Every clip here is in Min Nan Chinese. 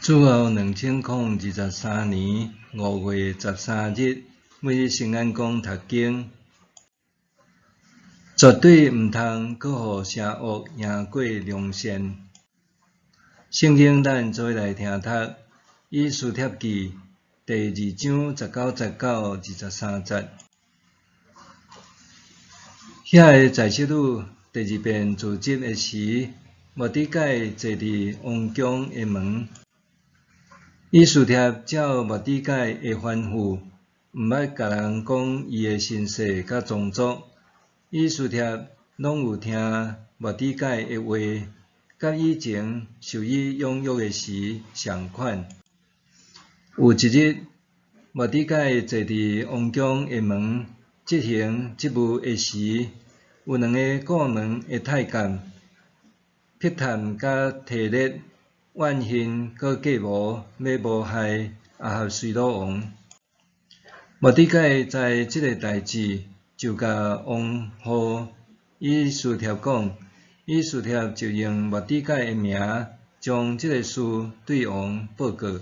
主後2023年5月13日，每日聖安公讀經，絕對毋通閣予邪惡贏過良善。聖經咱做伙來聽讀《以斯帖記》第二章19節到23節。遐个宰執女第二遍辭職的時，末底改坐佇王宮的門。以斯帖照末底改的吩咐，毋捌共人講伊的身世佮宗族。以斯帖攏有聽末底改的話，佮以前受伊養育的時仝款。有一日，末底改坐佇王宮的門執行職務的時，有兩个顧門的太監，碧探佮提列，怨恨閣計謀欲謀害亞哈隨魯王。末底改知這个代誌，就共王后以斯帖講，以斯帖就用末底改的名，將這个事對王報告。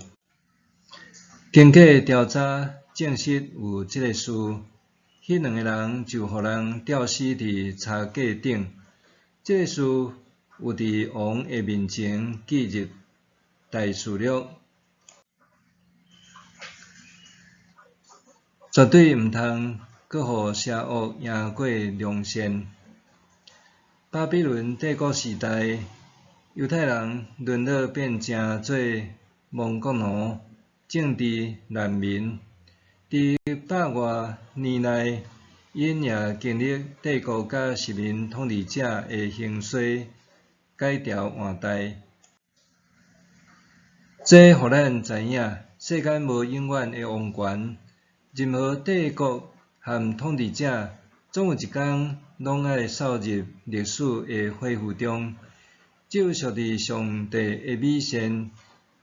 經過調查，證實有這个事，彼兩个人就予人吊死佇柴架頂。這个事有佇王的面前記入大事錄。絕對毋通閣予邪惡贏過良善。巴比倫帝國時代，猶太人淪落變成做亡國奴、政治難民。佇百外年內，𪜶也經歷帝國佮殖民統治者的興衰、改朝換代。這予咱知影，世間無永遠的王權，任何帝國和統治者，總有一工攏愛掃入歷史的火湖中。只有屬佇上帝的美善，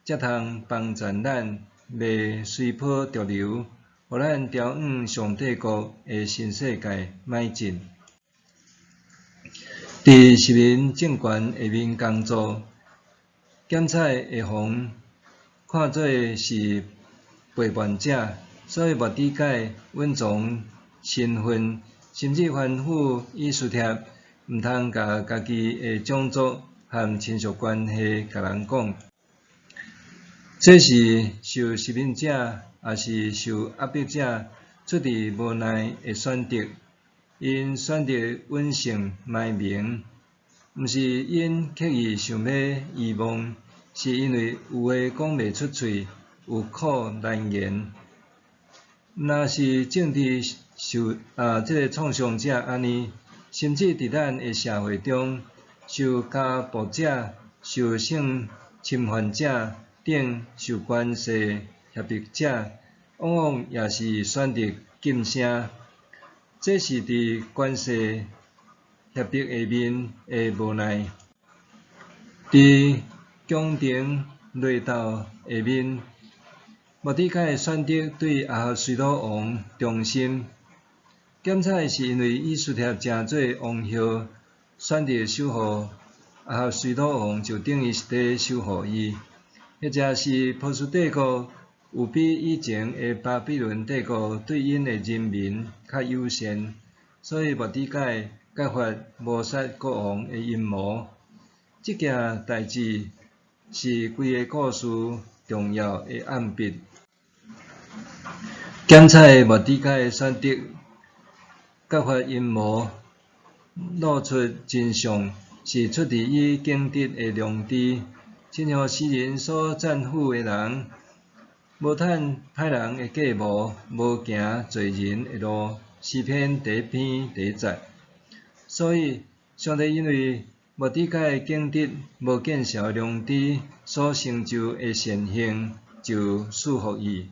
才通幫助咱袂隨波逐流，予咱朝向上帝國的新世界邁進。佇殖民政權下面工作，檢采會予看做是背叛者，所以末底改隱藏身份，甚至吩咐以斯帖毋通共家己的種族和親屬關係共人講。這是受殖民者，抑是受壓迫者出自無奈的選擇。𪜶選擇隱姓埋名，毋是𪜶刻意想欲遺忘，是因為有話講袂出喙，有苦難言。毋但是政治受啊，這个創傷者按呢，甚至佇咱的社會中，受家暴者、受性侵犯者等受權勢脅迫者，往往也是選擇噤聲。這是佇權勢脅迫下面的無奈。佇宮廷內鬥下面，末底改選擇對亞哈隨魯王忠心。檢采是因為以斯帖成做王后，選擇守護亞哈隨魯王，就等於是佇守護伊；或者是波斯帝國有比以前的巴比倫帝國對𪜶的人民較友善，所以末底改揭發謀殺國王的陰謀。這件代誌是規个故事重要的暗筆。檢采末底改選擇揭發陰謀，露出真相，是出自伊耿直的良知，親像詩人所讚許的人，無趁歹人的計謀，無行罪人的路。詩篇第一篇第一節。所以，上帝因為末底改耿直無見笑的良知所成就的善行，就賜予伊。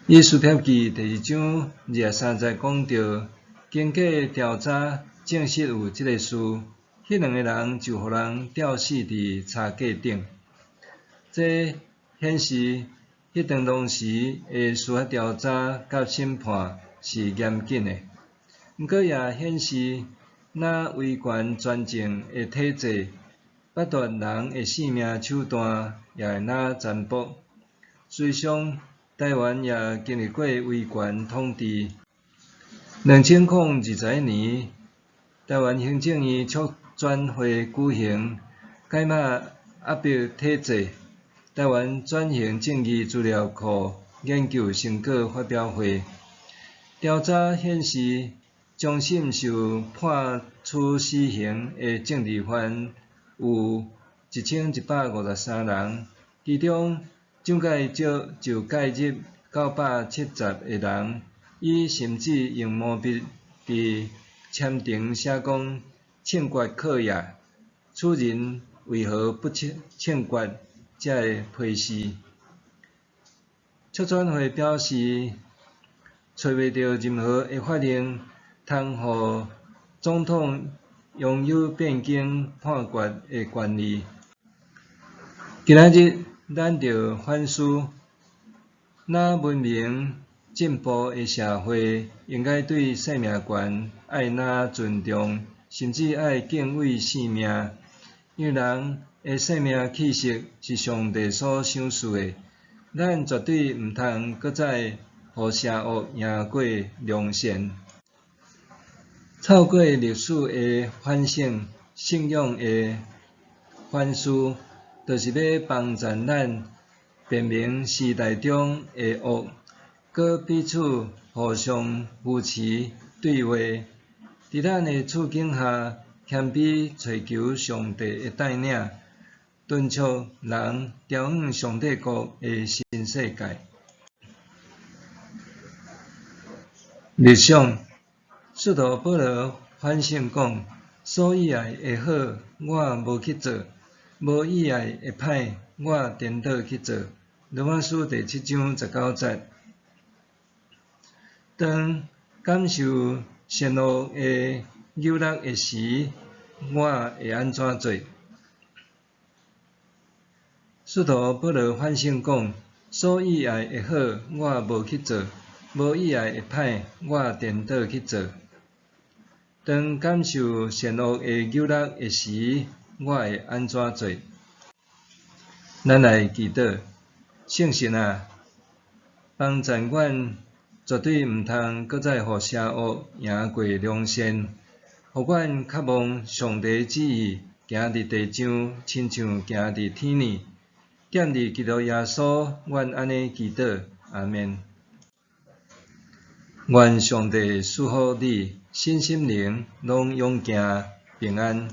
以斯帖記第二章23節講到，經過調查，證實有這个事，彼兩个人就予人吊死佇柴架頂。這顯示彼當當時的司法調查佮審判是嚴謹的，毋過也顯示若威權專政的體制，剝奪人的性命手段也會若殘暴。事實上，台灣也經歷過威權統治。2021年，台灣行政院促轉會舉行解碼壓迫體制、台灣轉型正義資料庫研究成果發表會。調查顯示，終審受判處死刑的政治犯有1153人，其中蔣介石就介入970个人，伊甚至用毛筆佇簽呈寫講槍決可也，此人為何不槍決？這个批示。促轉會表示，揣袂著任何的法令通予總統擁有變更判決的權利。今仔日咱著反思，若文明進步的社會，應該對生命權愛若尊重，甚至愛敬畏生命，因為人的生命氣息是上帝所賞賜的，咱絕對毋通閣再予邪惡贏過良善。透過歷史的反省、信仰的反思，就是欲幫助咱辨明時代中的惡，閣彼此互相扶持對話。佇咱的處境下，謙卑揣求上帝的帶領，敦促人朝向上帝國的新世界。默想，使徒保羅反省講：所喜愛的好，我無去做；無喜愛的歹，我顛倒去做。羅馬書第七章十九節。當感受善惡的誘惑的時，我會按怎做？使徒保羅反省講：所喜愛的好，我無去做；無喜愛的歹，我顛倒去做。當感受善惡的誘惑的時，我會按怎做？咱來祈禱，聖神啊，幫助阮絕對毋通閣再予邪惡贏過良善，予阮渴望上帝旨意行佇地上，親像行佇天呢。踮佇基督耶穌，阮按呢祈禱，阿們。願上帝賜福你，身心靈攏勇健平安。